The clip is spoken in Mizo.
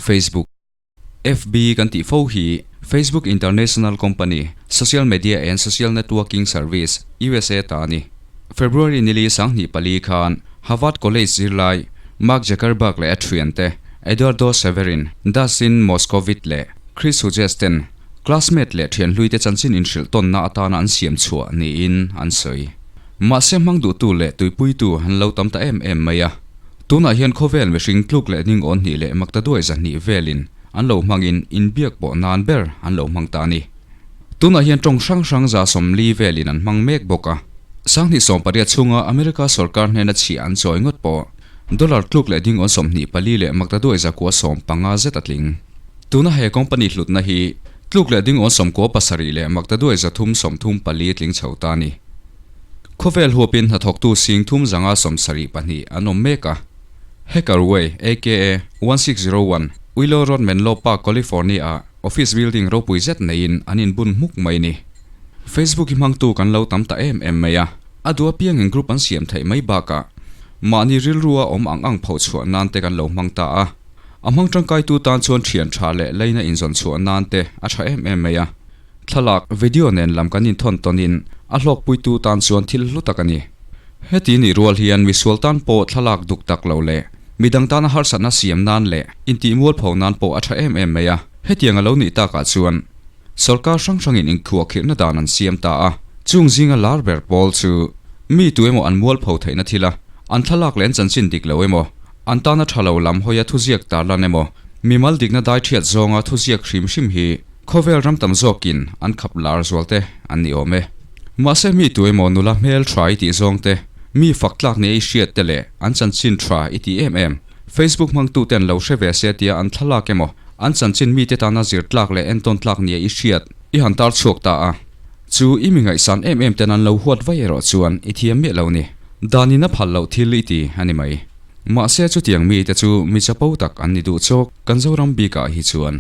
Facebook. FB kan tih fo hi Facebook International Company, Social Media and Social Networking Service, usa ta a ni. February nili 2004 khan Harvard College zirlai Mark Zuckerberg leh a thiante Eduardo Saverin, Dustin Moskovitz leh Chris Hughes ten classmate leh thianhluite chanchin inhrilh tawnna atana an siam chhuah niin an sawi. Mahse hmang duhtu leh tuipuitu an lo tam ta em em mai a. Tunah hian khawvel mihring tluk leh ding awn hnih leh makta duai 200 velin an lo hmangin inbiak pawh nan ber an lo hmang ta a ni. Tunah hian tawng hrang hrang 40 velin an hmang mek bawk a. 2018 chhunga America sorkar hnena chhiah an chawi ngawt pawh dollar tluk leh ding awn 24 leh makta duai 950 zet a tling. Tuna he company hlutna hi tluk leh ding awn 97 leh makta duai 334 tling chho ta a ni. Khawvel huapin hnathawktu 3572 an awm mek a. Hackerway, aka 1601, Willow Road Menlo Park, California-ah office building ropui zet neiin an inbun hmuk mai ni. Facebook hi hmangtu kan lo tam ta em em mai a, a duh apiangin group an siam theih mai bakah mahni rilrua awm ang ang pho chhuah nan te kan lo hmang ta a. A hmang tangkaitu tan chuan thian tha leh leina inzawn chhuah nan te a tha em em mai a. Thlalak, video nen lam kan inthawn tawnin a hlawkpuitu tan chuan thil hlu tak a ni. Heti nih rual hian misual tan pawh thlalak duk tak lo leh midang tana harsatna siam nan leh intihmualpho nan pawh a tha em em mai a. Hetiang a lo nih takah chuan sawrkar hrang hrangin inkhuahkhirhna dan an siam ta a, chung zinga lar ber pawl chu mi tu emaw an mualpho theihna thila an thlalak leh an chanchin dik lo emaw, an tana tha lo lam hawia thuziak tarlan emaw, mimal dikna dai thiat zawnga thuziak hrim hrim hi Khawvel ram tam zawkin an khap lar zual te an ni awm e. Mahse mi tu emaw nula hmel tha i tih zawng te, mi fak tlak nia i hriat te leh an chanchin tha i tih em em, Facebook hmangtu ten lo hre ve se tia an thlalak emaw an chanchin mite tana zir tlak leh entawn tlak nia i hriat i han tar chhuak ta a. Chu i mi ngaihsan em em ten an lo huat vai erawh chuan i thiam miah lo ni. Danin a phal loh thil i ti a ni mai. Mahse chutiang mite chu mi chapo tak an ni duh chawk kan Zoram bikah hi chuan.